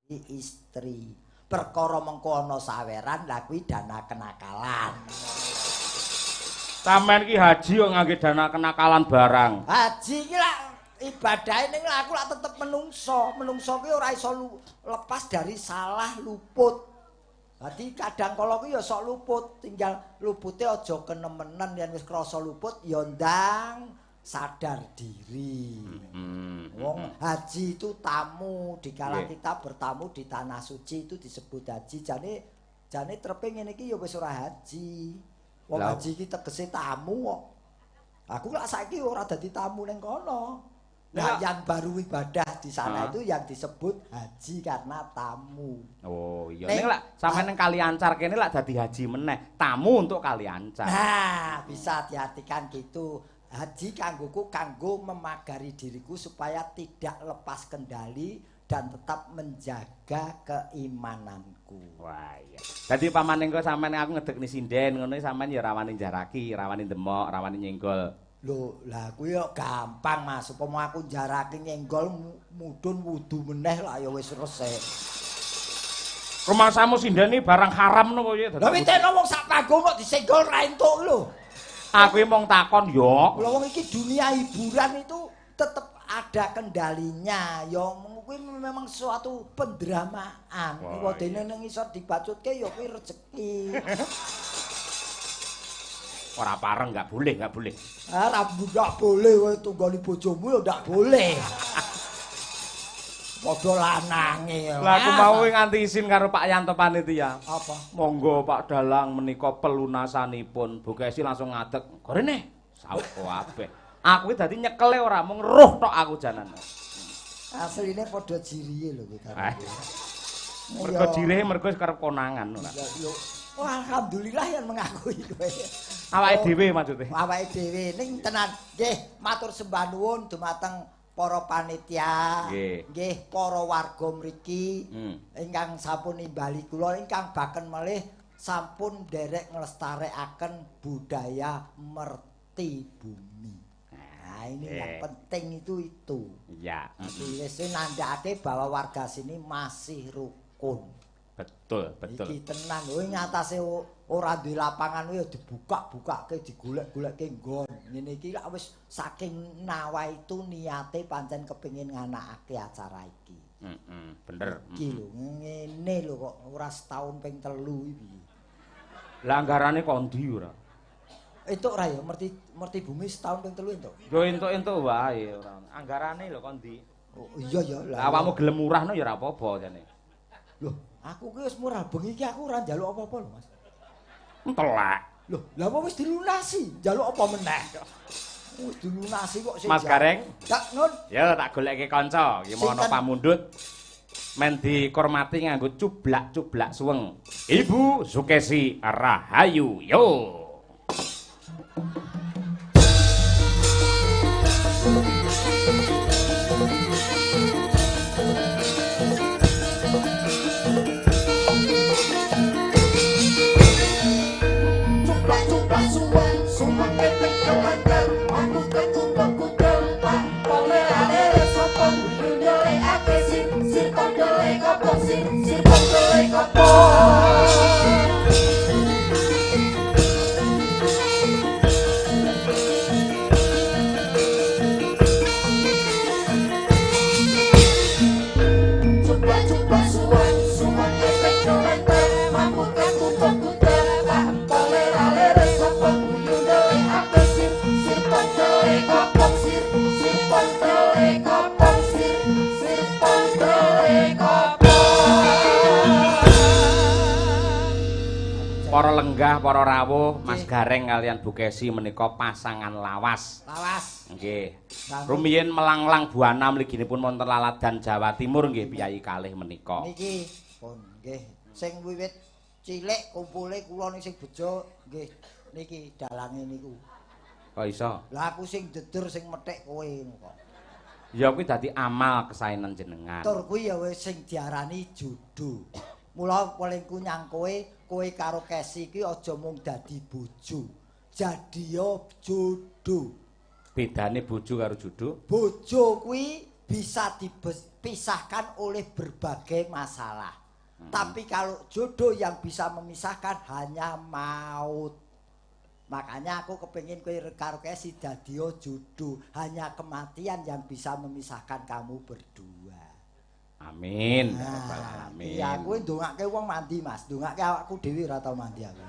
Istri. Perkara mengko ana saweran lha kuwi dana kenakalan. Sampeyan iki haji kok ngangge dana kenakalan barang. Haji iki lak ibadahe ning aku lak tetep menungso. Menungso kuwi ora iso lepas dari salah luput. Dadi kadang kala kuwi ya sok luput, tinggal lupute aja kenemenen, yen wis krasa luput ya ndang sadar diri. Wong haji itu tamu, dikala kita bertamu di tanah suci itu disebut haji. Jane trepe ngene iki ya wis ora haji. Wong haji iki tegese tamu kok. Aku lak saiki ora dadi tamu ning kono. Nah, yang baru ibadah di sana itu yang disebut haji karena tamu. Oh iya. Ning lak sampeyan ning Kaliancar kene lak dadi haji meneh, tamu untuk Kaliancar. Nah, bisa diartikan gitu. Haji kanggoku kanggo memagari diriku supaya tidak lepas kendali dan tetap menjaga keimananku. Wah iya. Dadi pamane engko sampeyan aku ngedekni sinden ngono sampeyan ya rawani njaraki, rawani demok, rawani nyenggol. Lho, lah kuwi yo gampang Mas. Upama aku njaraki nyenggol mudhun wudu meneh lah ya wis resik. Rumangsamu sinden iki barang haram nopo piye? Lah witeno wong sak panggung kok disenggol ra entuk lho. Aku mung takon yo. Lha wong iki dunia hiburan itu tetep ada kendalinya. Ya kuwi memang suatu pendramaan. Wedene ning isor dibacutke ya kuwi rejeki. Ora pareng enggak boleh, enggak boleh. Ah, ra ndak boleh kowe tunggoni bojomu ya ndak boleh. Padha lanange. Lah aku mau nganti isin karo Pak Yanto panitia. Apa? Monggo Pak Dalang menika pelunasanipun. Bu Kesi langsung ngadeg. Gorene saut kabeh. Aku iki dadi nyekele ora mung roh tok aku janan. Asline padha jirihe lho kowe karo. Mergo jirihe mergo wis kerep konangan ora. Wah, alhamdulillah yang mengakui kowe. Awake dhewe maksude. Awake dhewe ning tenan. Nggih, matur sembah nuwun dumateng para panitia, nggih para warga mriki ingkang sampun nimbali kula ingkang baken melih sampun nderek nglestarekaken budaya merti bumi. Nah, ini yang penting itu. Iya. Wis nandhakake bahwa warga sini masih rukun. Betul, betul. Iki tenan lho ngatasé ora duwe lapangan kuwi ya dibuka-bukake, digolek-golekke nggon. Ngene iki lak wis saking nawaitu niate pancen kepengin nganakake acara iki. Heeh, bener. Iki lho ngene lho kok ora setahun ping 3 iki. Lah anggarane kondi ora? Entuk ora ya merti bumi setahun ping 3 entuk. Yo entuk-entuk wae ora. Anggarane lho kondi. Oh iya ya. Lah awakmu gelem murahno ya ora apa-apa jane. Loh, aku ki wis murah bengi iki aku ora njaluk apa-apa lho, Mas. Entelek. Loh, lha apa wis dilunasi? Njaluk apa meneh? Wis dilunasi kok sing. Mas Gareng. Tak nun. Ya tak goleke kanca, iki mau ana pamundhut. Men dikormati nganggo cublak-cublak suweng. Ibu Sukesi Rahayu. Yo. Para lenggah, para rawuh, Mas Gareng kalian Bu Kesi menika pasangan lawas. Lawas. Nggih. Rumiyin melanglang buana mliginipun wonten Laladan Jawa Timur nggih piyayi kalih menika. Niki pun nggih sing wiwit cilik kumpule kula ning sing bejo nggih niki dalange niku. Kok iso? Lah aku sing deder sing methik kowe ngono kok. Ya kuwi dadi amal kesaenan jenengan. Tur kuwi ya wis sing diarani jodoh. Mula welingku nyang kowe, kowe karo Kesi iki aja mung dadi bojo. Jadi ya jodoh. Bedane bojo karo jodoh? Bojo kuwi bisa dipisahkan oleh berbagai masalah. Tapi kalau jodoh yang bisa memisahkan hanya maut. Makanya aku kepengin kowe karo Kesi dadiyo jodoh, hanya kematian yang bisa memisahkan kamu berdua. Amin. Nah, amin. Iya, kowe ndongake wong mandi, Mas. Ndongake awakku dhewe ora tau mandi aku.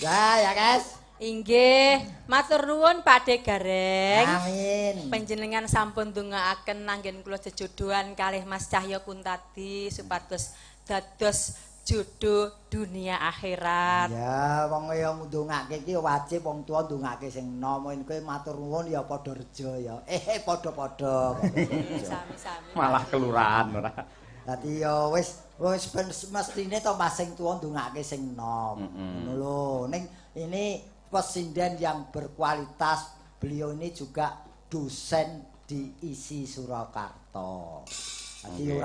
Ya, ya, guys. Inggih, matur nuwun Pakde Gareng. Amin. Panjenengan sampun ndongaaken anggen kula jejodohan kalih Mas Cahya Kuntadi supados dados jodoh dunia akhirat. Ya, wong ya ndongake iki wajib wong tuwa ndongake sing enom. Kowe matur nuwun ya padha reja ya. Padha-padha. Sami-sami. Malah kelurahan ora. Dadi ya wis mestine to Mas sing tuwa ndongake sing enom. Ngono lho. Ning ini pesinden yang berkualitas, beliau ini juga dosen di ISI Surakarta. Dadi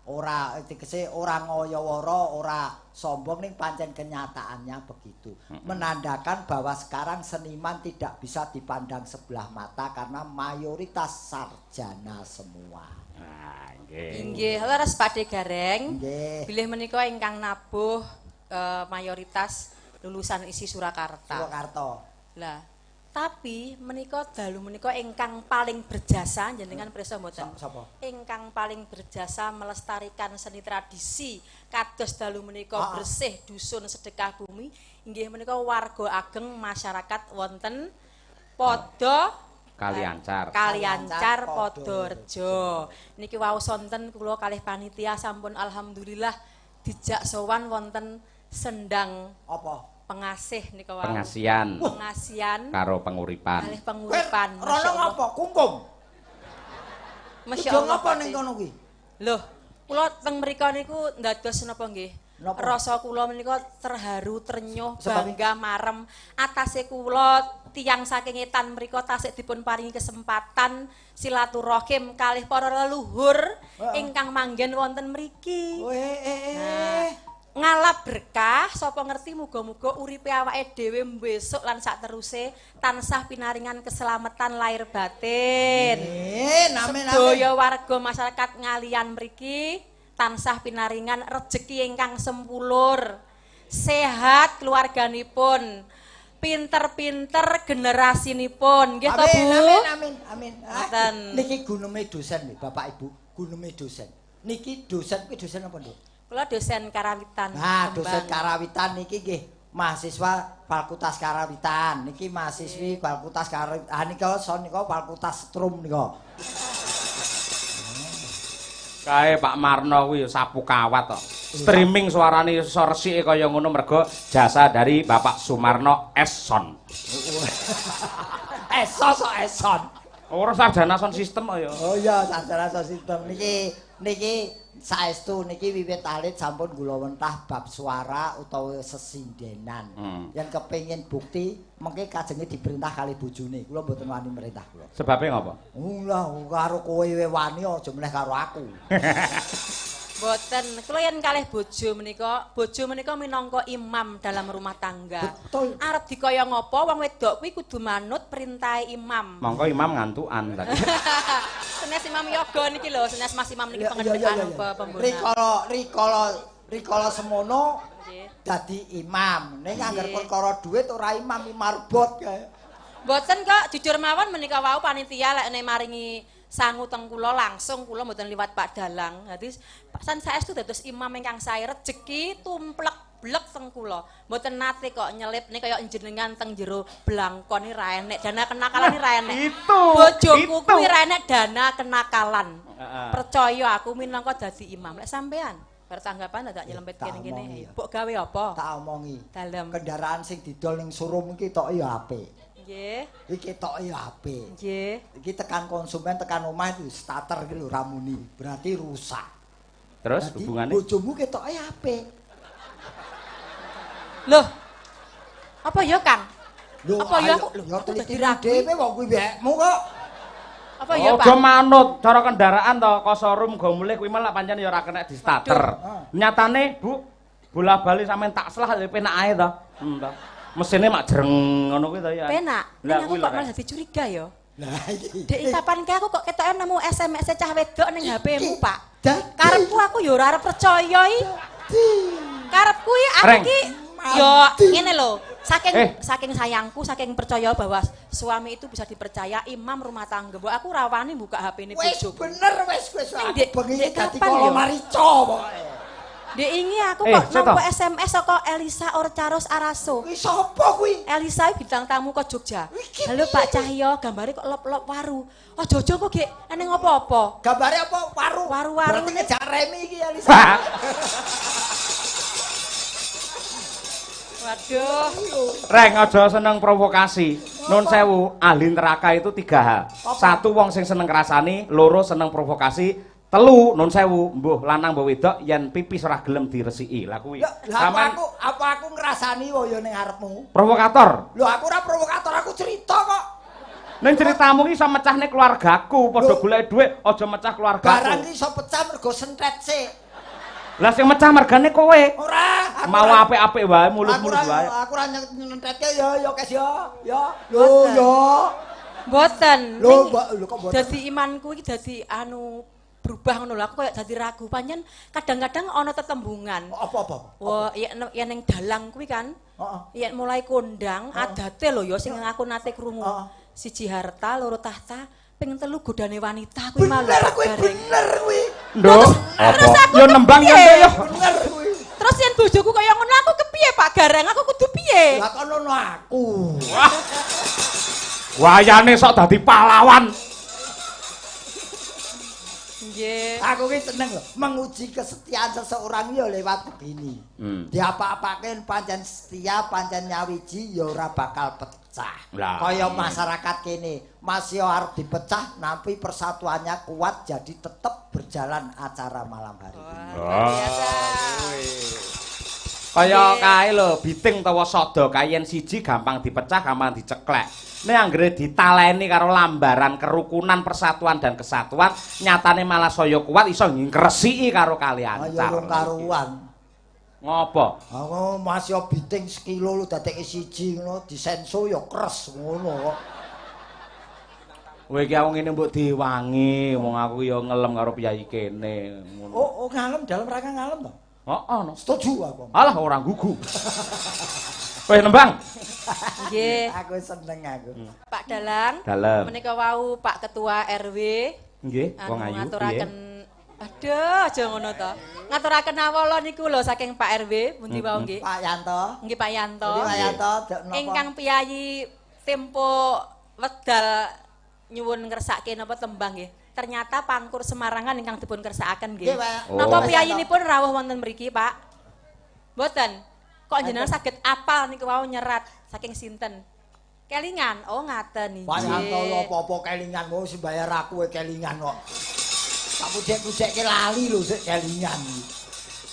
ora tegese ora ngoyoworo, ora sombong, ning pancen kenyataannya begitu. Menandakan bahwa sekarang seniman tidak bisa dipandang sebelah mata karena mayoritas sarjana semua. Ah, nggih. Inggih, leres Pakde Gareng. Nggih. Bilih menika ingkang nabuh mayoritas lulusan ISI Surakarta. Surakarta. Lah, tapi menika dalu menika ingkang paling berjasa jenengan pirsa mboten? Sapa? Ingkang paling berjasa melestarikan seni tradisi kados dalu menika bersih dusun sedekah bumi inggih menika warga ageng masyarakat wonten Podo Kaliancar. Kaliancar Podorejo. Niki wau sonten kula kalih panitia sampun alhamdulillah dijak sowan wonten sendang apa? Pengasih nika wau. Pengasian. Pengasian karo penguripan. Kalih penguripan. Rono ngapa? Kungkum. Masya Allah. Ngapa ning kono kuwi? Loh, kula teng mriku niku ndados napa nggih? Rasa kula menika terharu, trenyuh, bangga, marem. Atase kula tiyang saking etan mriku tasik dipun paringi kesempatan silaturahim kalih para leluhur ingkang manggen wonten mriki. Nah, ngalap berkah, sapa ngerti muga-muga uripe awake dhewe besok lan sakteruse tansah pinaringan keselamatan lahir batin. Amin, amin, amin. Sedaya warga masyarakat Ngaliyan mriki tansah pinaringan rejeki ingkang sempulur, sehat keluarganipun, pinter-pinter generasinipun. Nggih to, Bu? Amin, amin, amin. Niki guneme dosen nggih, Bapak Ibu, guneme dosen. Niki dosen kuwi dosen apa, Nduk? Kula dosen Karawitan. Nah, dosen Karawitan niki nggih mahasiswa Fakultas Karawitan, niki mahasiswi Fakultas Karawitan. Ah nika son nika Fakultas Setrum nika. Kae Pak Marno kuwi sapu kawat to. Streaming suarane iso resike kaya ngono mergo jasa dari Bapak Sumarno Eson. Eso sok Eson. Ora sarjana sound system kok ya. Oh iya, sarjana sound system niki niki saestu niki wiwit alit sampun gula wentah bab suara utawa sesindenan. Yen kepengin bukti mengke kajenge diperintah kali bojone. Kula mboten wani merintah kula. Sebabe ngopo? Lah karo kowe wani aja meneh karo aku. Mboten, kula yen kalih bojo menika minangka imam dalam rumah tangga. Betul. Arep dikaya ngopo wong wedok kuwi kudu manut perintahe imam. Mongko imam ngantukan tadi. Senes Imam Yoga niki lho, senes Mas Imam niki pengendikan pembonan. Rikala semono dadi imam. Ning angger perkara dhuwit ora imam marbot kae. Mboten kok, jujur mawon menika wau panitia lek maringi sangu teng kula langsung kula mboten liwat Pak Dalang. Dadi san saestu dados imam ingkang sae rejeki tumplek blek teng kula. Mboten nate kok nyelip nek kaya njenengan teng jero blangkon iki ra enek dana kenakalan iki ra enek. Itu. Bojoku kuwi ra enek dana kenakalan. Percaya aku minangka dadi imam. Lek sampean bertanggapan dadak nyelempit kene-kene. Mbok gawe apa? Tak omongi. Dalem. Kendaraan sing didol ning showroom iki tok ya apik. Nggih. Iki tok ya apik. Nggih. Iki tekan konsumen tekan omah itu starter iki lho ra muni, berarti rusak. Terus hubungane? Bojomu ketoke apik. Loh. Apa ya, Kang? Loh, apa ya aku? Lho, aku dadi dhewe wong kuwi wekmu kok. Apa ya, Pak? Aja manut cara kendaraan to, ko showroom go mulih kuwi malah pancen ya ora kena di starter. Nyatane, Bu, bola-bali sampean tak selah ya penak ae to. To. Mesinnya mak jreng ngono kuwi to ya. Penak. Ning aku kok malah dadi curiga ya. Lah iki. Dek kapan kae aku kok ketoke nemu SMS cah wedok ning HP-mu, Pak. Dadi Karepku aku ya ora arep percaya iki. Karepku iki aku iki ya ngene lho. Saking saking sayangku, saking percaya bahwa suami itu bisa dipercaya, imam rumah tangga. Mbok aku ora wani buka HP-ne Wis bojoku. bener wis wis Ning aku bengi dadi kapan kala yo? marica pokoke. Dek ingi aku kok Seto. nampa SMS saka Elisa Orcaros Araso. Kuwi sapa kuwi? Elisa iki bintang tamu ke Jogja. Iki Halo piye? Pak Cahyo, gambare kok lop-lop waru. Aja-aja kok gek eneng apa-apa. Gambare apa? Waru. Waru-waru. Berarti ngejak remi iki Elisa. Waduh. Reng aja seneng provokasi. Nun sewu, ahli neraka itu tiga hal. Satu wong sing seneng ngrasani, loro seneng provokasi, telu nun sewu, mbuh lanang mbuh wedok yen pipis ora gelem diresiki. Lah kuwi. Lah apa aku apa aku ngrasani wae ya ning ngarepmu? Provokator. Lho aku ora provokator, aku cerita kok. Ning ceritamu ki iso mecahne keluargaku, padha golek dhuwit aja mecah keluargaku. Barang ki iso pecah mergo sentet sik. Lah sing mecah mergane kowe. Ora, aku Mau apik-apik wae, mulus-mulus wae. Aku ora nyentetke ya ya kes ya. Ya. Lho ya. Mboten. Lho, mbok lho kok mboten. Dadi imanku iki dadi anu berubah ngono lho. Aku koyo dadi ragu. Pancen kadang-kadang ana tetembungan. Apa-apa? Wah, yen ning dalang kuwi kan. Heeh. Yen mulai kondang adate lho ya sing aku nate krungu. Siji harta, loro tahta, ping telu godane wanita kuwi malah. Bener kuwi, bener kuwi. Nduk, apa? Ya nembang ya nduk ya. Bener kuwi. Terus yen bojoku kaya ngono aku kepiye Pak Gareng? Aku kudu piye? Lah kono no aku. Wah. Wayane sok dadi pahlawan. Nggih. Aku ki seneng lho, menguji kesetiaan seseorang ya lewat begini. Diapa-apake pancen setia, pancen nyawiji ya ora bakal pecah. Kaya masyarakat kene, masih arep dipecah nampi persatuannya kuat jadi tetep berjalan acara malam hari ini. Wah, biasa. Kaya kae lho, biting utawa sada kae yen siji gampang dipecah, gampang diceklek. Nek anggere ditaleni karo lambaran kerukunan, persatuan dan kesatuan, nyatane malah saya kuat iso ngresiki karo kalian. Ayo rong karuan. Ngopo? Aku masih biting sekilo lho dadekke siji ngono disenso ya kres ngono kok. Kowe iki aku ngene mbok diwangi, wong aku ya ngelem karo piyayi kene ngono. Oh, ngalem dalam rangka ngalem to? Heeh, no. Setuju aku. Alah ora gugu. Weh nembang. Nggih. Aku seneng aku. Pak Dalang. Dalem. Menika wau Pak Ketua RW. Nggih, wong ayu. Ngaturaken aduh, aja ngono to. Ngaturaken awala niku lho saking Pak RW, pundi wau nggih? Pak Yanto. Nggih Pak Yanto. Nggih Pak Yanto, napa? Ingkang piyayi tempo wedal nyuwun ngersake napa tembang nggih. Ternyata pangkur Semarangan ingkang dipun kersakaken nggih. Napa piyayinipun rawuh wonten mriki, Pak? Mboten. Kok jenengan saged apal niku wau nyerat saking sinten? Kelingan. Oh, ngaten nggih. Pak Yanto lho apa-apa kelingan wong sing bayar aku kelingan kok. Tak pucek-pucekke lali lho sik kelingan.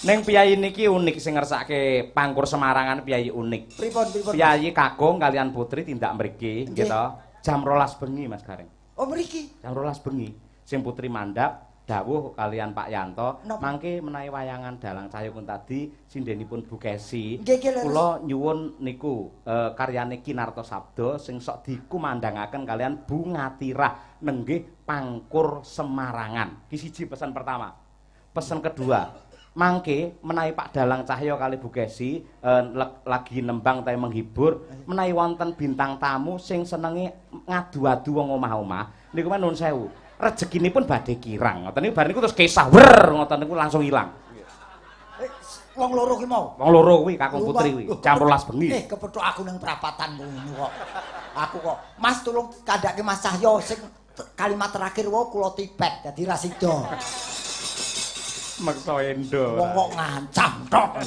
Ning piyayi niki unik sing ngersake pangkur Semarangan piyayi unik. Pripun pripun? Piyayi kakung kalian putri tindak mriki nggih to. Jam 12 bengi Mas Gareng. Oh mriki. Jam 12 bengi. Sing putri mandhap dawuh kalian Pak Yanto mangke menawi wayangan Dalang Cahyo Kuntadi sindenipun Bu Kesi kula nyuwun niku karyane Kinarto Sabdo sing sok dikumandangaken kalian Bu Ngatirah nenggih pangkur Semarangan. Ki siji pesan pertama. Pesan kedua, mangke menawi Pak Dalang Cahyo kali Bu Kesi lagi nembang tae menghibur menawi wonten bintang tamu sing senenge ngadu-adu wong omah-omah niku men nuwun sewu. Rezekinipun badhe kirang. Ngoten niku bar niku terus kesah wer ngoten niku langsung ilang. Wong loro ki mau. Wong loro kuwi kakung putri kuwi jam 12 bengi. Kepethuk aku nang prapatan ngono kok. Aku kok, Mas tulung kandhake Mas Cahyo sing kalimat terakhir wae kula tipet dadi ra sida. Meksa endo. Wong kok ngancam tok.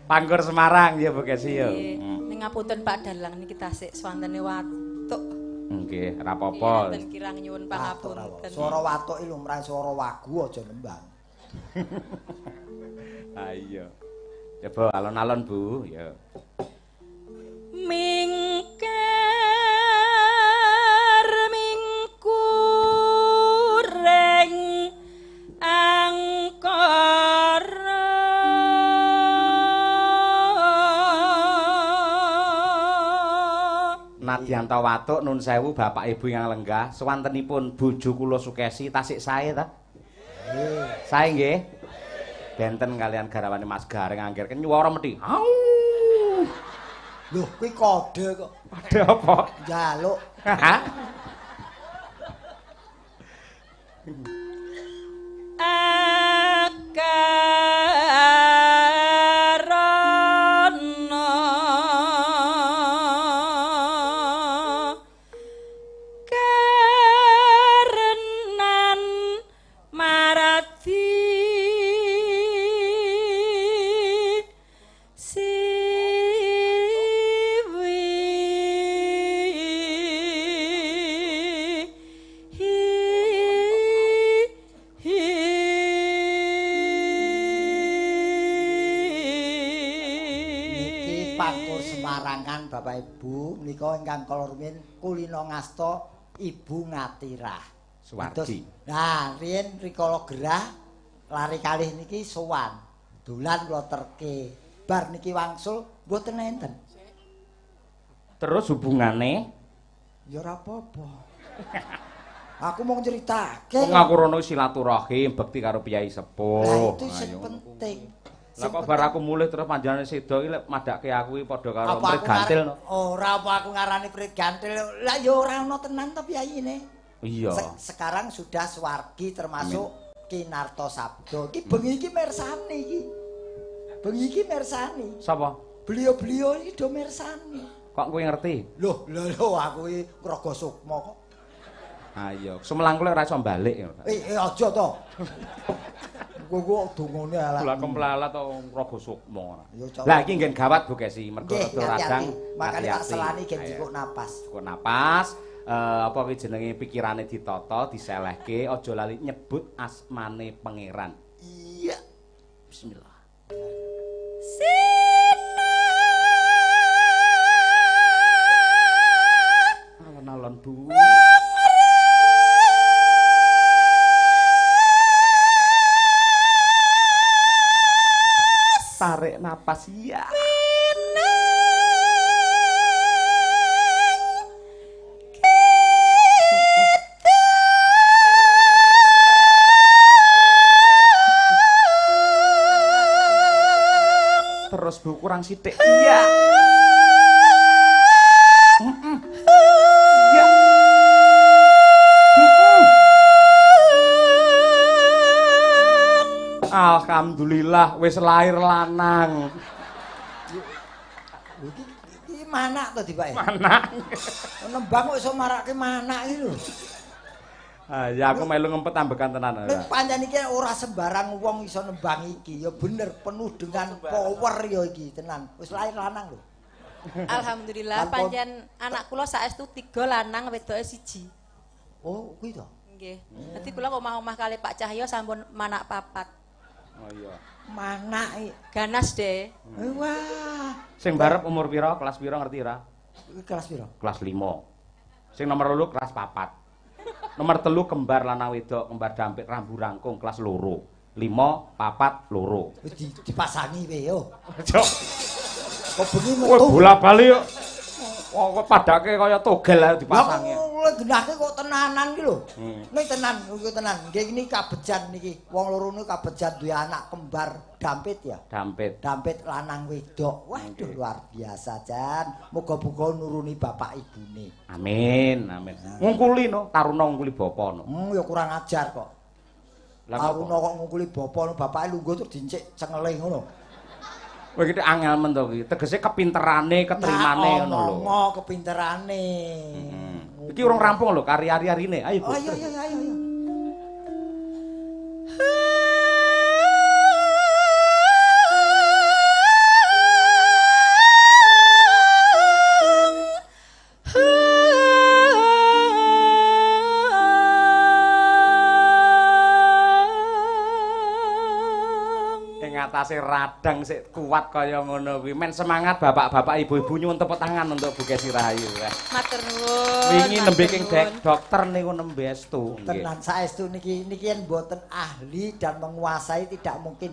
Pangkur Semarang ya Bu Kesi ya. Ning ngapunten Pak Dalang niki tasik swantene watuk. Nggih, ora apa-apa. Enten kirang nyuwun pangapunten. Swara watuk iki lumrah swara wagu aja nembang. Ha iya. Coba alon-alon Bu, ya. Mingkar mingkureng angkara Nadyan ta watuk nun sewu bapak ibu ingkang lenggah, swantenipun bojo kula Sukesi tasik sae ta? Nggih. Sae nggih. Benten kalian garwane Mas Gareng angger nyuwara mesti. Au. Lho, kuwi kode kok. Kode apa? Njaluk. Akarana karenan marati Bapak Ibu menika ingkang kala rumiyin kulina ngasta Ibu Ngatirah Suwardi. Nah, riyin rikala gerah lari kalih niki sowan. Dolan kula terke. Bar niki wangsul mboten enten. Terus hubungane? Ya ora apa-apa. Aku mau nyritake. Wong aku rono silaturahim bekti karo piyai sepuh. Lah itu sing penting. Lah kok bar aku mulih terus panjenengane sedo iki lek madhake aku iki padha karo prit gantil no. Ora apa aku ngarani prit gantil. Lah ya ora ana tenan to piyayine. Iya. Sekarang sudah swargi termasuk Kinarto Sabdo. Iki bengi iki mirsani iki. Bengi iki mirsani. Sapa? Beliau-beliau iki do mirsani. Kok kowe ngerti? Loh, lho aku iki ngraga sukma kok. Ayo, sumelang kowe ora iso balik. Eh, aja to. Kowe dongane elek. Lah kemplalat to ngraga sukma ora. Lah iki nggen gawat Bu Kesi, mergo rada radang. Makane tak selani gen jikuk napas. Jikuk napas, apa kuwi jenenge pikirane ditata, diselehke, aja lali nyebut asmane pangeran. Iya. Bismillah. Alon-alon Bu. Tarik napas ya. Terus Bu kurang sithik. Iya. Iya. Alhamdulillah wis lahir lanang. Iki manak to dibake? Manak. Nembang kok iso marake manak iki lho. Ah ya aku melu ngempet ambekan tenan. Nek pancen iki ora sembarang wong iso nembang iki, ya bener penuh dengan power ya iki tenan. Wis lahir lanang lho. Alhamdulillah pancen anak kula saestu 3 lanang wedoke 1. Oh, kuwi to. Nggih. Dadi kula omah-omah kali Pak Cahyo sampun manak 4. Oh iya. Manak iki ganas deh. Wah. Sing barep umur pira, kelas pira ngerti ora? Kelas pira? Kelas 5. Sing nomor 2 kelas 4. Nomor 3 kembar lanang wedok, kembar dampit rambu rangkung kelas 2. 5 4 2. Dipasangi wae yo. Aja. Kok bengi metu. Bola-bali yo. Kok padake kaya togel ae dipasangi. Lah genahke kok tenanan iki lho. Ning tenan, iki tenan. Nggih ini kabejan niki. Wong loro niku kabejan duwe anak kembar dampit ya. Dampit. Dampit lanang wedok. Waduh luar biasa jan. Muga-muga nuruni bapak ibune. Amin, amin. Ngungkuli no, taruna ngungkuli bapa no. Ya kurang ajar kok. Lah taruna kok ngungkuli bapa no, bapake lungguh terus dincik cengele ngono. Kowe iki angel men to iki. Tegese kepinterane, keterimane ngono lho. Ngomong kepinterane. Iki urung rampung lho kari-ari-arine. Ayo, Bu. Ayo ayo ayo. Atase radang sik kuat kaya ngono kuwi. Men semangat bapak-bapak, ibu-ibu nyuwun tepuk tangan untuk Bu Kesi Rahayu. Matur nuwun. Wingi nembe king dokter niku nembe estu. Tenan saestu niki niki yen mboten ahli dan menguasai tidak mungkin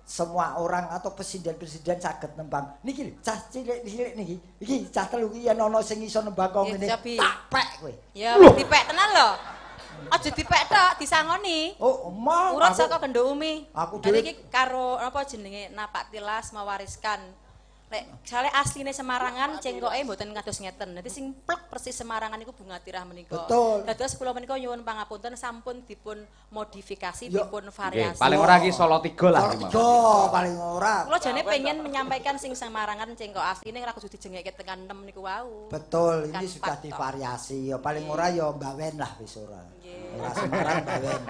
Semua orang atau presiden-presiden saged nembang. Niki lho, cah cilik-cilik niki. Iki cah telu iki yen ana sing iso nembang kok ngene, tak pek kowe. Ya, dipek tenan lho. Aja dipek tok, disangoni. Oh, mau. Urut saka gendho Umi. Aku dhewe iki karo apa jenenge napak tilas mewariskan. Lek sale asline Semarangan cengkoke mboten kados ngeten. Dadi sing plek persis Semarangan niku bunga tirah menika. Betul. Dados kula menika nyuwun pangapunten sampun dipun modifikasi, dipun variasi. Paling ora iki Solo 3 lah. Solo 3 paling ora. Kula jane pengen menyampaikan sing Semarangan cengkok asline ora kudu dijengekke tekan 6 niku wau. Betul, ini sudah divariasi. Ya paling ora ya mbawen lah wis ora. Ora Semarang mbawen.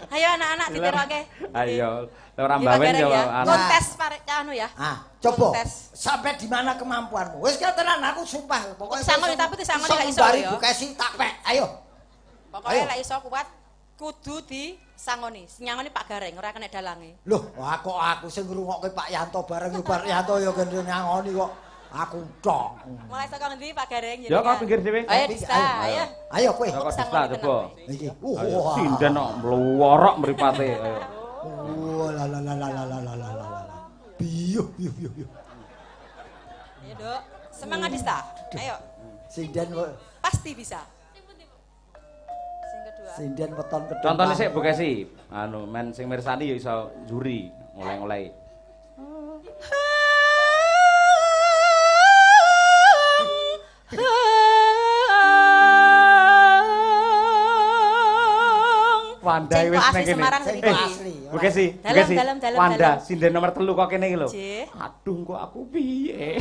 Ayo anak-anak ditiroke. Ayo, ora mbawen ya kontes anu ya. Ah, coba. Sampai di mana kemampuanmu? Wis tenan aku sumpah. Pokoke sangoni tapi disangoni lek iso ya. Bu Kesi tak pek. Ayo. Pokoke lek iso kuat kudu disangoni. Sing nyangoni Pak Gareng ora kena dalange. Loh, aku sing ngrungokke Pak Yanto bareng Pak Yanto ya kene nyangoni kok. Aku tok. Mulai saka ngendi Pak Gareng jenengan? Ya kok pinggir dhewe. Ayo Dista, ayo. Ayo kowe. Saka Dista coba. Iki. Wah, sinden kok mluworok mripate. Ayo. Wah, la la la la la la la la. Biuh biuh biuh biuh. Ayo, Dok. Semangat Dista. Ayo. Sinden pasti bisa. Sing kedua. Sinden weton kedua. Contone sik Bu Kesi. Anu men sing mirsani ya iso juri ngoleh-ngoleh. Wanda wis nang kene. Asli. Bu Kesi, Bu Kesi. Wanda sinden nomor 3 kok kene iki lho. Aduh kok aku piye.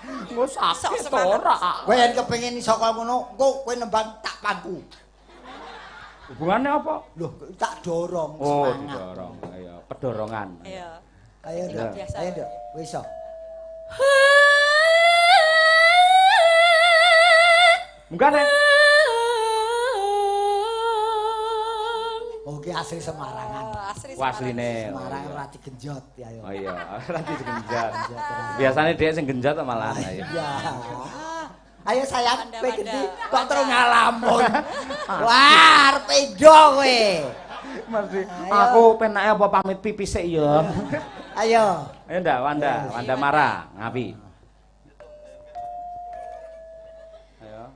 Engko sakit ora. Kowe yen kepengin iso kaya ngono, engko kowe nembang tak pangku. Hubungannya apa? Loh, tak dorong semangat. Oh, didorong. Ayo, pedorongan. Iya. Ayo, Nduk. Ayo, Nduk. Kowe iso. Munggah nek. Oke, asli Semarangan. Asli asline. Semarang ora digenjot ya ayo. Oh iya, ora digenjot. Biasane dhek sing genjot malah ayo. Iya. Ayo sayang, kowe genti kok terus ngalamun. Wah, arep endo kowe. Mesti aku penake apa pamit pipis sik ya. Ayo. Ayo ndak Wanda, Wanda Mara, ngapi. Ayo.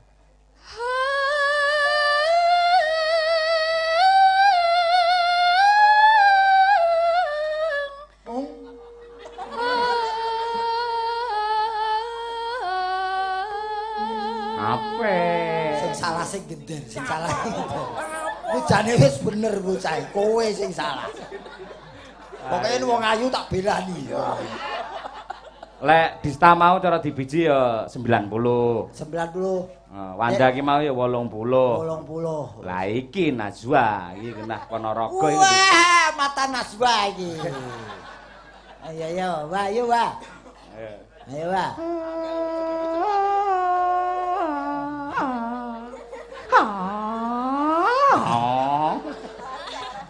Ape? Sing salah sing gender, sing salah sing gender. Bocane wis bener bocah, kowe sing salah. Pokoke wong ayu tak belani. Lek Dista mau cara dibiji ya 90. 90. Wanda ki mau ya 80. 80. Lah iki Najwa, iki genah Ponorogo iki. Wah, mata Najwa iki. Ayo ayo, wah ayo wah. Ayo wah.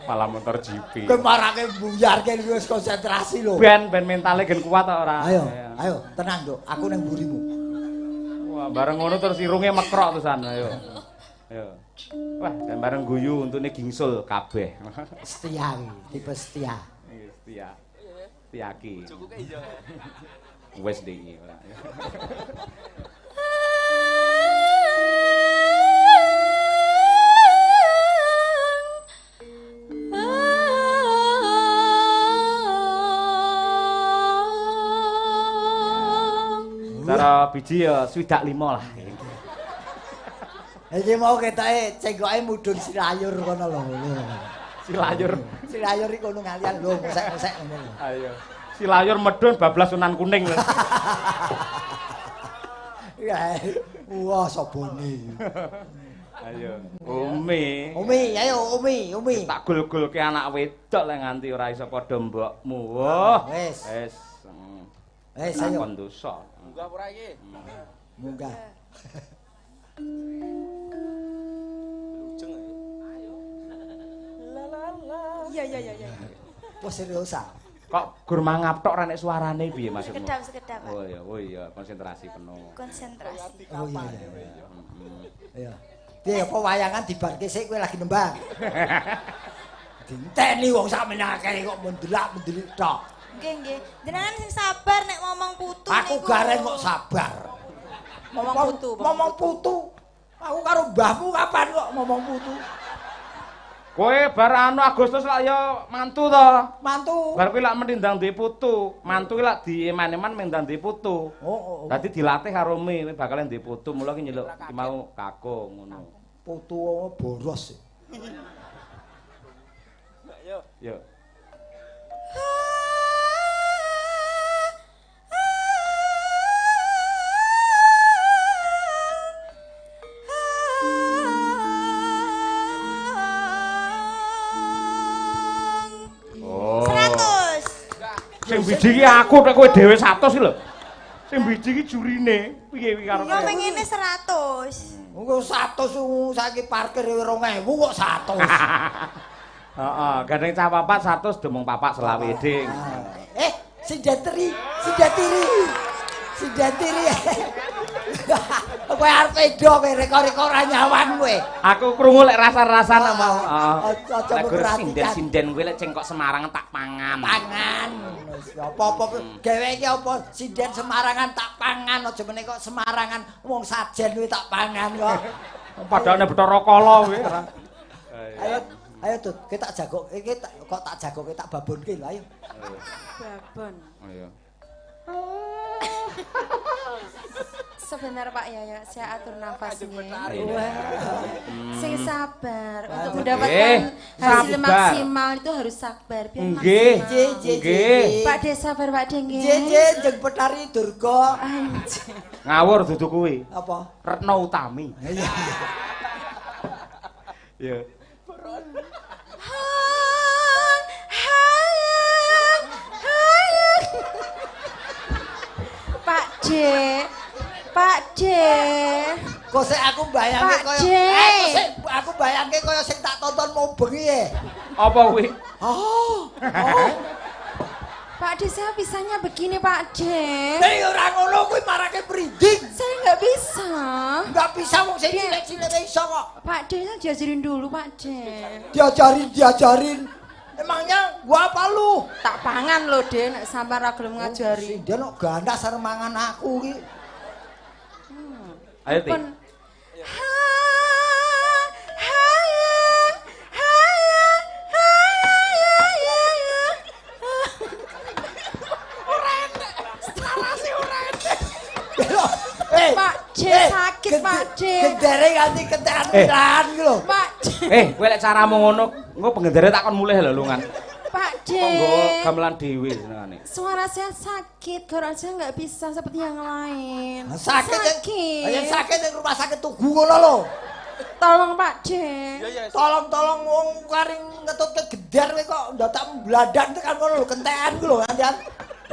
Malah motor GP. Kowe marake buyarke wis konsentrasi lho. Ben mentale gen kuat ta ora? Ayo, ayo, tenang, Nduk. Aku nang mburimu. Wah, bareng ngono terus irunge mekrok terusan. Ayo. Ayo. Wah, dan bareng guyu untune gingsul kabeh. Setia iki, tipe setia. Iya, setia. Setiaki. Wis ndek iki ora. Cara biji ya 65 lah. Iki mau ketoke cengkoke mudhun silayur kono lho. Silayur. Silayur iki kono ngalian lho, ngosek-ngosek ngono lho. Ayo. Silayur medhun bablas Sunan Kuning lho. Ya, wah sobone. Ayo, Umi. Umi, ayo Umi, Umi. Tak gul-gulke anak wedok lek nganti ora iso padha mbokmu. Wah. Wis. Wis. Wis ayo. Kon dosa. Munggah ora iki? Munggah. Lujeng ayo. La la la. Iya iya iya iya. Wah serius ah. Kok gur mangap tok ora nek suarane piye maksudmu? Sekedap sekedap, Pak. Oh iya, oh iya, konsentrasi penuh. Konsentrasi. Oh iya iya. Iya. Piye apa wayangan dibarke sik kowe lagi nembang. Dinteni wong sakmene akeh kok mendelak-mendelik tok. Nggih, nggih. Jenengan sing sabar nek ngomong putu niku. Aku gareng kok sabar. Ngomong putu. Ngomong putu. Aku karo mbahmu kapan kok ngomong putu? Kowe bar anu Agustus lak ya mantu to. Mantu. Bar kuwi lak mendindang duwe putu. Mantu kuwi lak dieman-eman mendang duwe putu. Oh. Dadi dilatih karo Mi, kowe bakal duwe putu, mula ki nyeluk ki mau kakung ngono. Putu boros. Yo. Yo. Oh. 100. Sing biji ki aku nek kowe dhewe 100 ki lho. Sing biji ki jurine. Piye kuwi karo? Yo mengene 100. Engko 100 saiki parkir 2000 kok 100. Heeh, gandeng cah papat 100 demung papak selawe ding. Eh, sing datiri, sing datiri. Sing datiri. Kowe arep edo kowe reka-reka ora nyawan kowe. Aku krungu lek rasa-rasan mau. Aja memperhatikan. Sinden-sinden kowe lek cengkok Semarang tak pangan. Pangan. Apa-apa gawe iki apa sinden Semarangan tak pangan aja meneh kok Semarangan wong sajen kuwi tak pangan kok. Padahal nek Bathara Kala kuwi. Ayo ayo Tut, kita tak jagok iki kok tak jagoke tak babonke lho ayo. Babon. Ayo. Sebentar Pak Yaya, saya atur nafas nih. Iya. Sing sabar untuk mendapatkan hasil maksimal itu harus sabar biar nggih. Nggih. Pak De sabar Pak De nggih. Nggih, jeng Petari Durga. Ngawur dudu kuwi. Apa? Retno Utami. Iya. Iya. Pak D. Pak D. Kok sik aku bayangke kaya kok sik aku bayangke kaya sing tak tonton mau bengi e. Apa kuwi? Oh. Oh. Pak D, saya bisanya begini Pak D. Nek ora ngono kuwi marake merinding. Saya nggak bisa. Nggak bisa wong sing cilik-cilik iso kok. Pak D, saya diajarin dulu Pak D. Diajarin, diajarin. Emangnya gua apa lu? Tak pangan lho, De, nek sampean ra gelem ngajari. Dia nok ganas arep mangan aku iki. Ayo, Ti. Ora enek. Larase ora enek. Pak D sakit, Pak D. Gendere nganti kentekan wiran iki lho. Pak D. Kowe lek caramu ngono, engko penggendere tak kon mulih lho lungan. Pak D. Kok nggawa gamelan dhewe senengane. Suara saya sakit, kalau saya nggak bisa seperti yang lain. Sakit. Sakit. Yang sakit yang rumah sakit Tugu ngono lho. Tolong Pak D. Tolong-tolong wong karing ngetutke gender kowe kok ndadak mblandan tekan ngono lho, kentekan ku lho ngantian.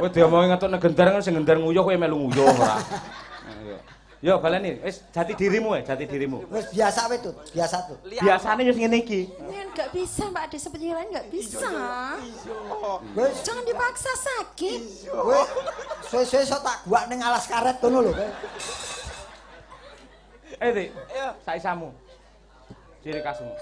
Kowe diomongi ngetutne gender sing gender nguyuh kowe melu nguyuh ora. Yo baleni, wis jati dirimu ya, jati dirimu. Wis biasa wae Tut, biasa Tut. Biasane wis ngene iki. Ini enggak bisa Pak De, seperti yang lain enggak bisa. Wis jangan dipaksa sakit. Wis suwe-suwe iso tak guak ning alas karet ngono lho kowe. Eh, Tik. Saisamu. Ciri khasmu.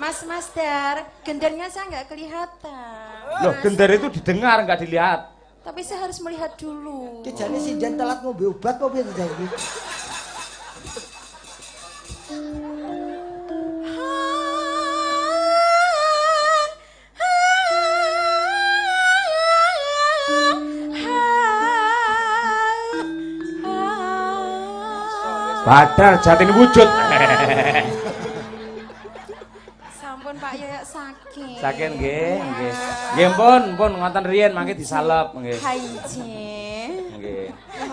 Mas Dar, gendernya saya enggak kelihatan. Loh, gender itu didengar enggak dilihat. Tapi saya harus melihat dulu. Ki jane sinden telat ngombe obat apa piye to iki? Badar jatine wujud. Sampun Pak Yoyok sakit. Sakit nggih, nggih. Nggih pun, pun ngoten riyen mangke disalep nggih. Nggih. Nggih.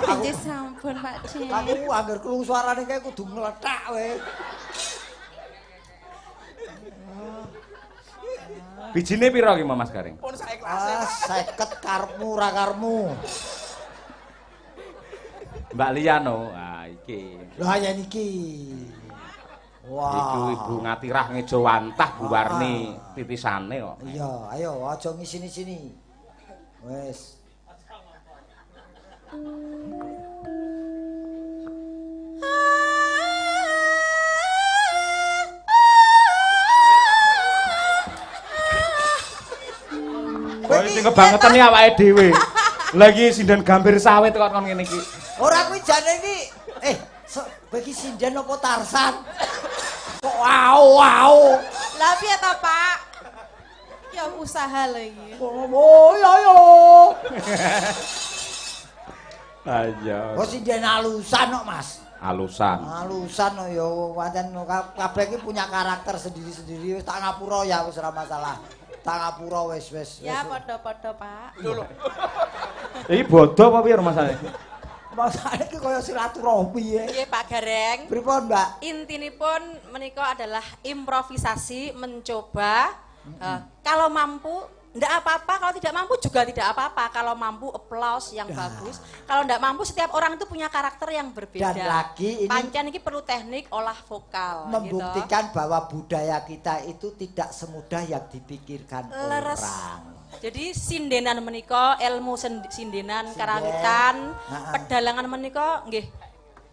Nggih sampun Pak D. Aku angger krungu suarane kae kudu nglethak kowe. Bijine pira ki Mas Gareng? Pun saiklase. Ah, 50 karepmu ora karepmu. Mbak Liano, ah iki. Lah yen iki. Wah. Iku Ibu Ngatirah ngejawantah Bu Warni titisane kok. Iya, ayo aja ngisini-sini. Wes. Sing kebangetan iki awake dhewe. Lah iki sinden gambir sawit kok kon ngene iki. Ora kuwi jane iki kowe iki sinden apa Tarsan? Kok wow wow. Lah piye ta, Pak? Ya usaha lho iki. Oh yo yo. Ayo. Oh sinden alusan kok, Mas. Alusan. Alusan kok ya pancen kabeh iki punya karakter sendiri-sendiri. Wis tak ngapura ya wis ora masalah. Tak ngapura wis wis. Ya padha-padha, Pak. Lho lho. Iki bodho apa piye rumasane? Masane iki kaya silaturahmi ya. Nggih, Pak Gareng. Pripun, Mbak? Intinipun menika adalah improvisasi, mencoba. Kalau mampu ndak apa-apa, kalau tidak mampu juga tidak apa-apa. Kalau mampu applause yang bagus. Kalau ndak mampu, setiap orang itu punya karakter yang berbeda. Dan lagi ini pancen iki perlu teknik olah vokal. Membuktikan gitu. Bahwa budaya kita itu tidak semudah yang dipikirkan Leres. Orang. Jadi sindenan menika, ilmu sindenan, karawitan, pedalangan menika nggih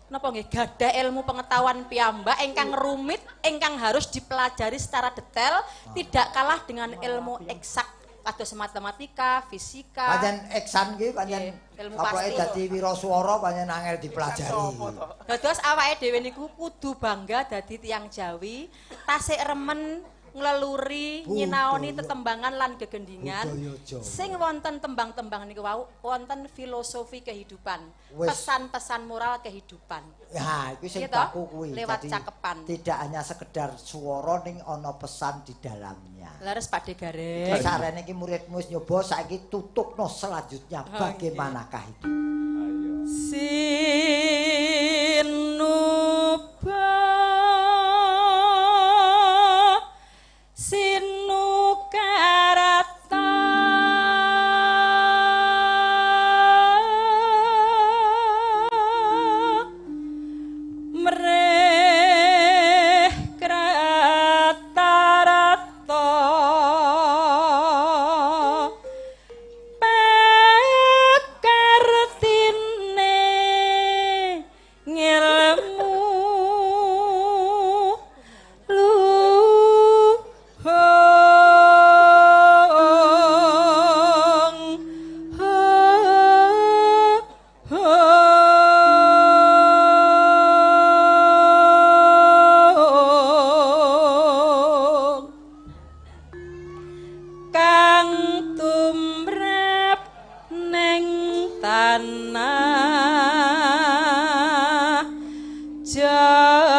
napa nggih gadah ilmu pengetahuan piyambak ingkang rumit, ingkang harus dipelajari secara detail, tidak kalah dengan ilmu eksak kados matematika, fisika. Pancen eksan ki pancen ilmu pokoke pasti. Dadi wiraswara pancen angel dipelajari. Dados awake dhewe niku kudu bangga dadi tiyang Jawi, tasik remen ngleluri nyinaoni tetembangan lan gegendingan sing wonten tembang-tembang niku wau wonten filosofi kehidupan, pesan-pesan moral kehidupan. Ya, iku sing Gitu, baku kuwi. Lewat Jadi, cakepan. Tidak hanya sekedar swara ning ana pesan di dalamnya. Leres Pak De Gareng. Sarene iki muridmu wis nyoba saiki tutukno selanjutnya bagaimanakah itu. Sinuba sinukarata mreh kratarata pakartine ngelmu luhung kang tumrap neng tanah Jawa.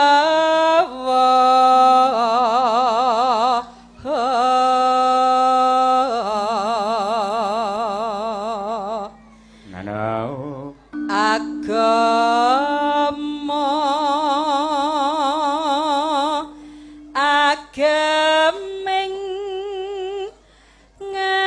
Nano Agama ageming ngaji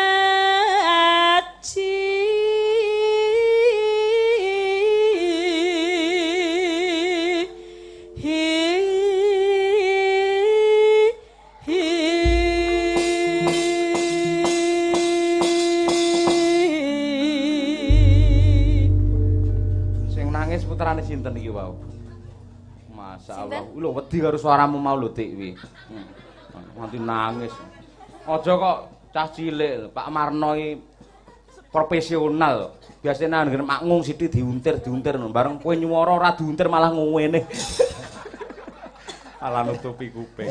Sing nangis putrane sinten iki wau? Masyaallah. Lho wedi karo suaramu mau lho Dik kuwi. Nganti nangis. Aja kok cah cilik, Pak Marno iki profesional. Biasane anggere makngung sithik diuntir-diuntir bareng kowe nyuwara ora diuntir malah ngene. Malah nutupi kuping.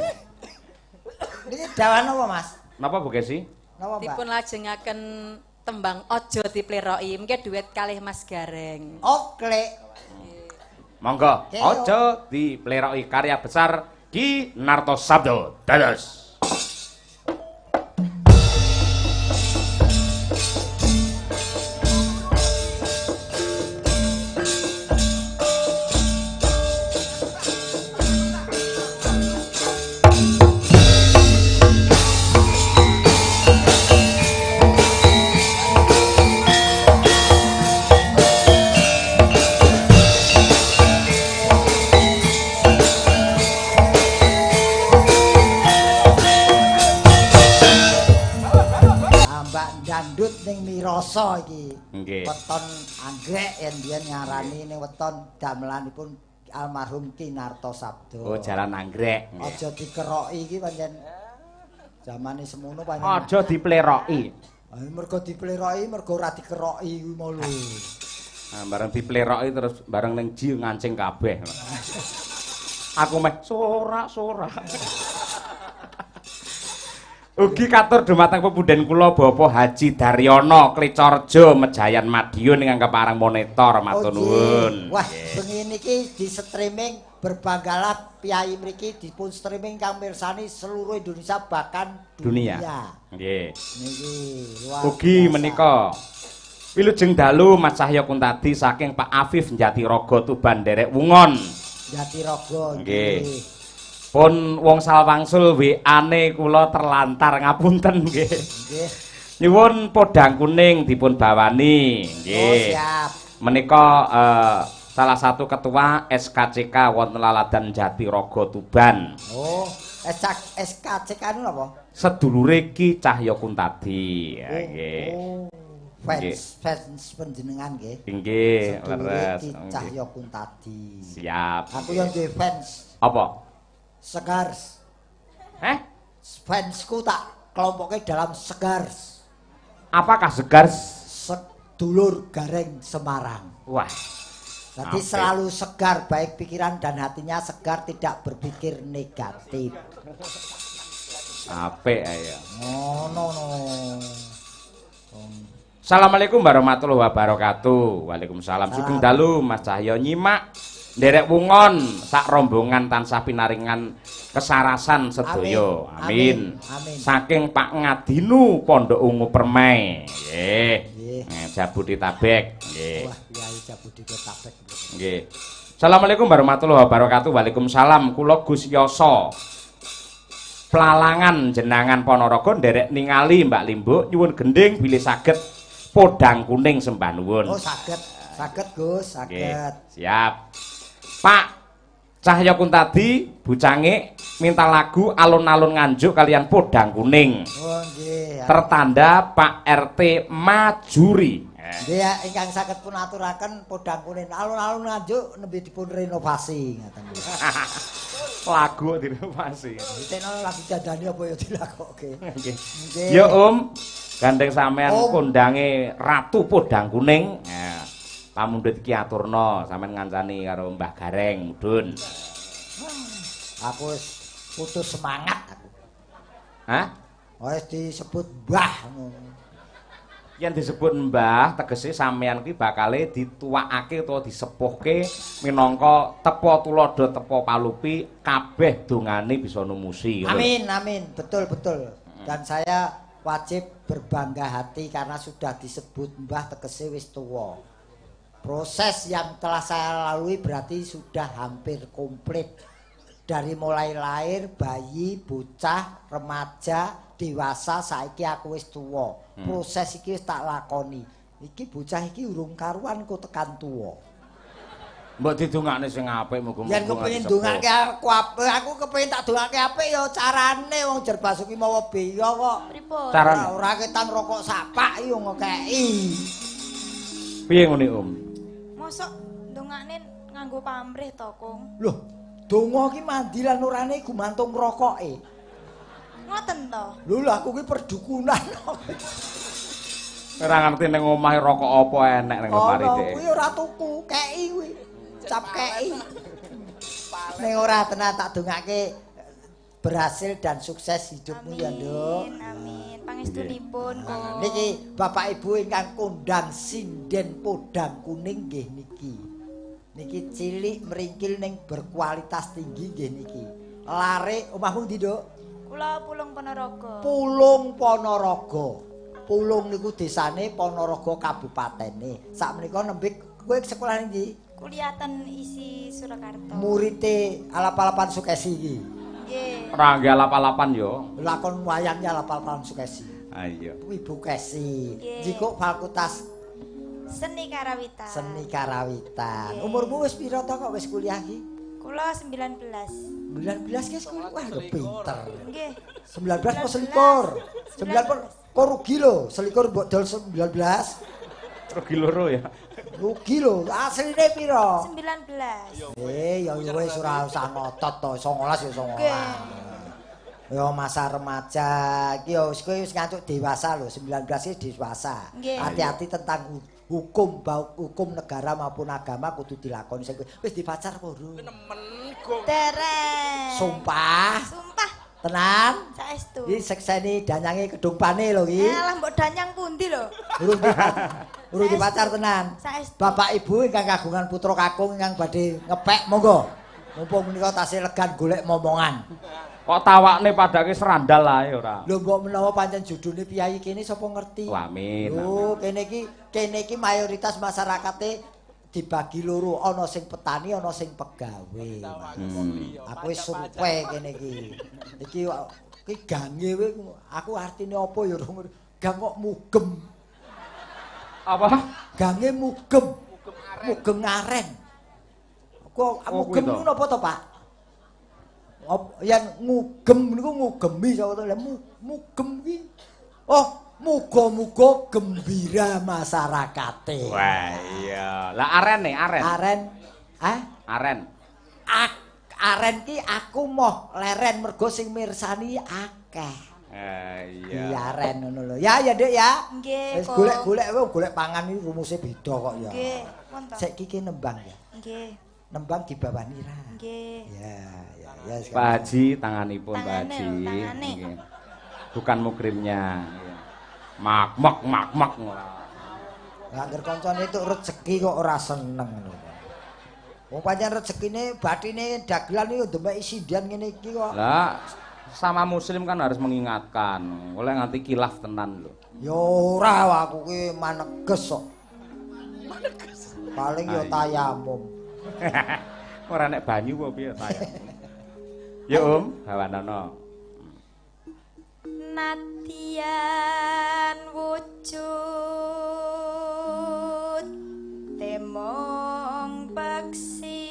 Niki dawan apa, Mas? Napa Bu Kesi? Napa, Mbak? Dipun lajengaken tembang Aja Dipleroki, mengke duet kalih Mas Gareng. Oke. Monggo, Aja Dipleroki karya besar Ki Narto Sabdo. Dados. Mirasa iki. Nggih. Weton anggrek yen biyen ngarani ning weton damelanipun almarhum Ki Narto Sabdo. Oh, jalan anggrek. Aja dikeroki iki pancen zamane semono pancen. Aja dipleroki. Mergo dipleroki, mergo ora dikeroki kuwi mau lho. Nah, bareng dipleroki terus bareng ning ji ngancing kabeh. Aku meh sorak-sorak. Ugi katur dumateng pepundhen kula Bapak Haji Daryono Klicorjo Mejayan Madiun ingkang kepareng monitor matur nuwun. Wah, bengi niki di streaming berbanggalah piyai mriki dipun streaming kang mirsani seluruh Indonesia bahkan dunia. Nggih. Niki luar. Ugi menika wilujeng dalu Mas Cahya Kuntadi saking Pak Afif Jatirogo Tuban nderek Wungon. Jatirogo nggih. Pun wong salwangsul WA-ne kula terlantar ngapunten nggih. Nggih. Nyuwun podang kuning dipun bawani nggih. Oh, siap. Menika salah satu ketua SKCK wonten Laladan Jatirogo Tuban. Oh, SKCK niku napa? Sedulure Ki Cahya Kuntadi. Nggih. Oh. Fans panjenengan nggih. Nggih, leres. Ki Cahya Kuntadi. Siap. Aku yo duwe fans. Apa? Segars. Heh? Fansku tak kelompoke dalam Segars. Apakah Segars? Sedulur Gareng Semarang. Wah. Jadi selalu segar, baik pikiran dan hatinya segar, tidak berpikir negatif. Apik ayo. Ngono no. Assalamualaikum warahmatullahi wabarakatuh. Waalaikumsalam. Sugeng dalu Mas Cahya nyimak nderek Wungon sak rombongan tansah pinaringan kesarasan sedaya. Amin. Amin. Saking Pak Ngadinu Pondok Ungu Permai. Nggih. Jabodetabek. Nggih. Wah, Kyai Jabodetabek. Nggih. Assalamualaikum warahmatullahi wabarakatuh. Waalaikumsalam. Kula Gus Yoso. Plalangan jenangan Ponorogo nderek ningali Mbak Limbuk nyuwun gending bilih saged podang kuning sembah nuwun. Oh, saged. Saged Gus, saged. Siap. Pak Cahya Kuntadi bucange minta lagu alun-alun Nganjuk kalian podang kuning. Oh nggih. Tertanda Pak RT Majuri. Nggih ya, ingkang saged pun aturaken podang kuning alun-alun Nganjuk nembe dipun renovasi ngaten. Lagu direnovasi. Diteno lagu dandani apa ya dilakoke. Nggih. Ya Om, gandeng sampean kondange Ratu Podang Kuning. Nah, pamundhut iki aturna sampean ngancani karo Mbah Gareng mudhun. Aku wis putus semangat aku. Hah? Wis disebut mbah. Yen disebut mbah tegese sampean kuwi bakale dituwakake utawa disepuhke minangka tepa tuladha tepa palupi kabeh dongane bisa numusi. Amin amin, betul betul. Dan saya wajib berbangga hati karena sudah disebut mbah tegese wis tuwa. Proses yang telah saya lalui berarti sudah hampir komplit. Dari mulai lahir, bayi, bocah, remaja, dewasa, saiki aku wis tuwa. Proses iki wis tak lakoni. Iki bocah iki urung karuan kok tekan tuwa. Mbok didongakne sing apik muga-muga. Yen kepengin ndongake aku apik, aku kepengin tak dongake apik ya carane wong Jer Basuki mawa beya kok. Pripun? Carane ora ketang rokok sapak yo ngekeki. Piye ngene, Om? Mosok ndongakne nganggo pamrih to, Kung? Loh, donga ki mandi lan orane gumantung rokoke. Ngoten to? Lho lho aku ki perdukunan. Ora ngerti ning omahe rokok apa enek ning lemari dhek. Kuwi ora tuku, keki kuwi. Cap keki. Ning ora tenan tak dongake berhasil dan sukses hidupmu ya, Nduk. Amin, amin. Pangestunipun, Kung. Niki Bapak Ibu ingkang kondang sinden podang kuning nggih niki. Niki cilik meringkil ning berkualitas tinggi nggih niki. Lare omahmu ndi, Nduk? Kula Pulung Ponorogo. Pulung Ponorogo. Pulung niku desane, Ponorogo kabupatene. Sakmenika nembe kowe sekolah ning ndi? Kuliah ten ISI Surakarta. Murite alap-alapan Sukesi iki. Nggih. Ora nggih alap-alapan yo. Lakon wayangnya alap-alapan Sukesi. Ha iya. Ibu Kesi. Jikuk fakultas Seni Karawitan. Seni Karawitan. Umurmu wis pira to kok wis kuliah iki? Kula 19. 19 ki kuliah. Wah, lho pinter. Nggih. 19 apa selikur? 19 kok rugi lho, selikur mbok dol 19. Rugi loro ya. Rugi lho, asline pira? 19. Ya wis ora usah ngotot to, 19 ya 19. Ya masa remaja iki ya wis kowe wis ngancuk dewasa lho, 19 iki dewasa. Hati-hati tentang hukum, hukum negara maupun agama kudu dilakoni sing wis dipacar apa urung? Nemen gong. Dereng. Sumpah. Sumpah. Tenan. Saestu. Iki sekseni danyange Kedung Pane lho iki. Alah mbok danyang pundi lho? Urung dipacar tenan. Saestu. Bapak Ibu ingkang kagungan putra kakung ingkang badhe ngepek monggo. Mumpung menika tasih legan golek momongan. Kok tawakne padake serandal ae ora. Lho mbok menawa pancen judune piyayi kene sapa ngerti. Amin. Lho kene iki mayoritas masyarakate dibagi loro, ana sing petani, ana sing pegawe. Aku wis survei kene iki. Iki iki gange kowe aku artine apa ya ora. Gang kok mugem. Apa? Gange mugem. Mugem aren. Kok mugem niku napa to, Pak? Yen ngugem niku ngugemi sapa to? Lah mugem ki. Oh, muga-muga gembira masyarakate. Wah iya. Lah arene, aren. Aren. Hah? Aren. Aren ki aku moh leren mergo sing mirsani akeh. Iya. Iya aren ngono lho. Ya ya Dik ya. Nggih. Wis golek-golek kowe golek pangan iki rumuse beda kok ya. Nggih, pun to. Saiki ki nembang ya. Nggih. Nembang dibawani ra. Nggih. Ya, ya, ya. Pak Haji tanganipun Pak Haji. Tangane. Bukan mukrimnya. Mak mak mak mak ora. Lah angger kancane itu rezeki kok ora seneng lho. Wong pancen rezekine batine dagelan iki ndemeki sindian ngene iki kok. Lah sama muslim kan harus mengingatkan. Oleh nganti kilaf tenan lho. Ya ora aku ki maneges kok. Maneges. Paling ya tayamum. Ora nek banyu apa piye tayamum. Ya Om, bawanana. Nadyan wujud temong peksi.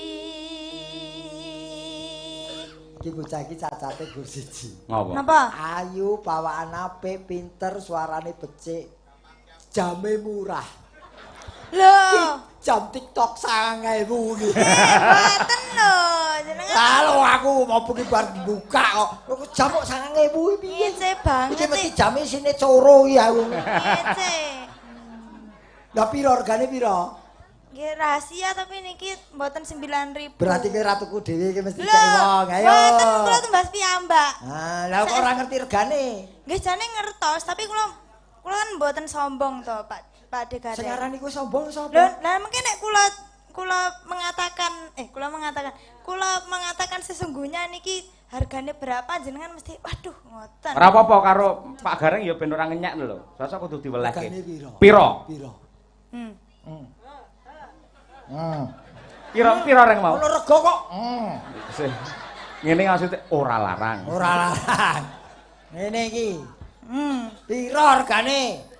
Iki bocah iki cacate gur siji. Ngapa? Napa? Ayu, bawaan apik, pinter, suarane becik. Jame murah. Lho, jam TikTok 9.000 iki. Mboten lho, jenengan. Lha aku mau bengi bar buka kok. Jam kok 9.000 iki piye? Ngece banget. Iki mesti jame isine coro iki aku. Ngece. Lah piro regane piro? Nggih rahasia tapi niki mboten 9.000. Berarti kowe ra tuku dhewe iki mesti cek wong. Ayo. Mboten kula tumbas piyambak. Ah, lah kok ora ngerti regane? Nggih jane ngertos, tapi kula kan mboten sombong to, Pak. Pak Gareng. Sing aran iku sombong sapa? Lho, lah mungkin nek kula mengatakan sesungguhnya niki hargane berapa jenengan mesti waduh ngoten. Ora apa-apa karo Pak Gareng ya ben ora ngenyek lho. Sosok kudu diwelehke. Piro? Piro? Piro? Piro reng mau? Ono rega kok. Ngene maksudnya ora larang. Ora larang. Ngene iki. Piro regane?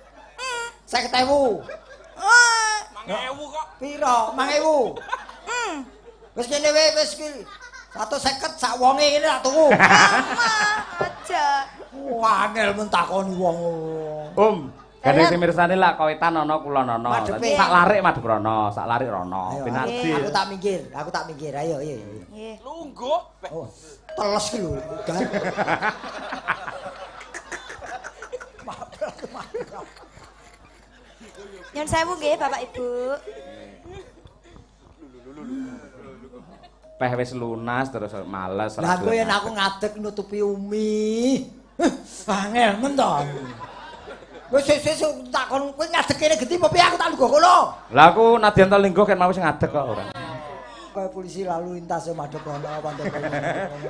50.000. Oh. 5.000 kok. Piro? 5.000. Wis kene wis iki 150 sak wonge ngene tak tuku. Aja. Wah, angel men takoni wong. Om, gandeng sing mirsani lak kowetan ana kulon ana. Sak larik madhep rono, sak larik rono. Ben adil. Aku tak minggir, Ayo, ayo. Nggih. Lungguh. Oh, teles ki lho. Nyun sewu nggih Bapak Ibu. Peh wis lunas terus males. Lah kowe yen aku ngadeg nutupi Umi. Angel men to. Wis wis takon kowe ngadeg kene genti apa piye aku tak lungguh kono. Lah aku nadyan to lingguh ken mau wis ngadeg kok ora. Kayak polisi lalu lintas madhep rono madhep rono.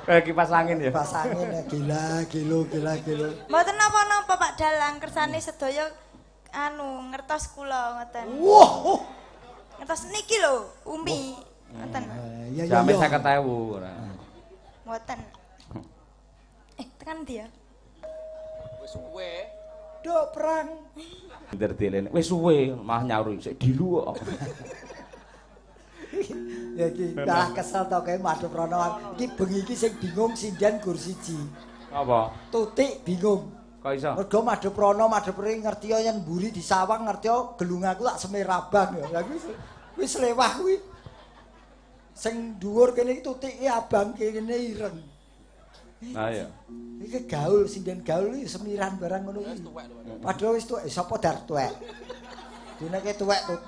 Kayak kipas angin ya. Kipas angin ya gila gilo gila gilo. Mboten napa-napa Pak Dalang kersane sedaya anu ngertos kula ngoten. Wah. Ngertos niki lho, Umi. Ngoten. Iya iya. Jame 50.000 ora. Mboten. Tekan ndi ya? Wis suwe. Dok perang. Pinter dilene. Wis suwe malah nyaur sik dilu kok. Ya iki malah kesel to kae madhep rono. Iki bengi iki sing bingung sinden gur siji. Apa? Tutik bingung. Kok iso? Mergo madhep rono madhep rene ngerti yen mburi disawang ngerti gelung aku tak semir abang ya. Lah wis lewah kuwi. Sing dhuwur kene iki tutike abang kene ireng. Ayo. Iki gaul, sinden gaul iki semiran barang ngono kuwi. Padahal wis tuwek, sapa dar tuwek. Dene tuwek tut.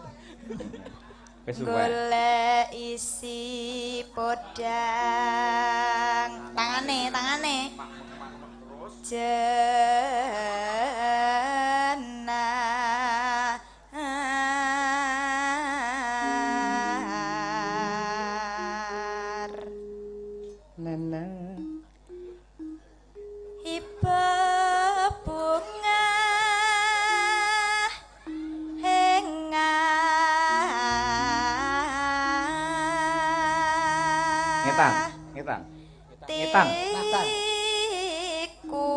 Wis tuwek. Golek isi podang. Tangane, tangane. Jenah. Nana. Ibu bunga hengar. Ngetan, ngetan. Ngetan. Ngetan. Tiku.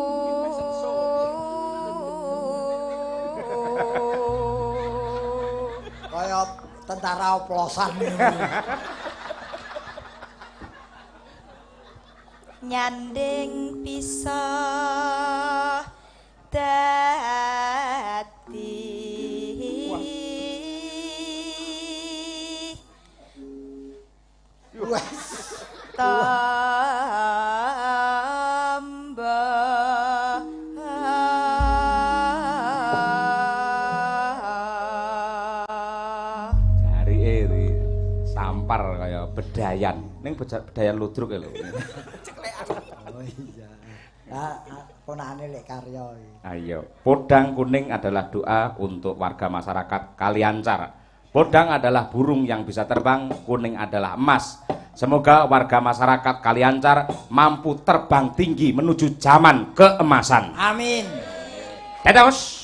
Kaya tentara oplosan. Nyanding bisa dadi. Wes. Tombo. Jarike iki sampar kaya bedayan. Ning bedayan ludruk lho. Oh iya. Lah ponakane lek karya iki. Ayo, podang kuning adalah doa untuk warga masyarakat Kaliancar. Podang adalah burung yang bisa terbang, kuning adalah emas. Semoga warga masyarakat Kaliancar mampu terbang tinggi menuju zaman keemasan. Amin. Dadah.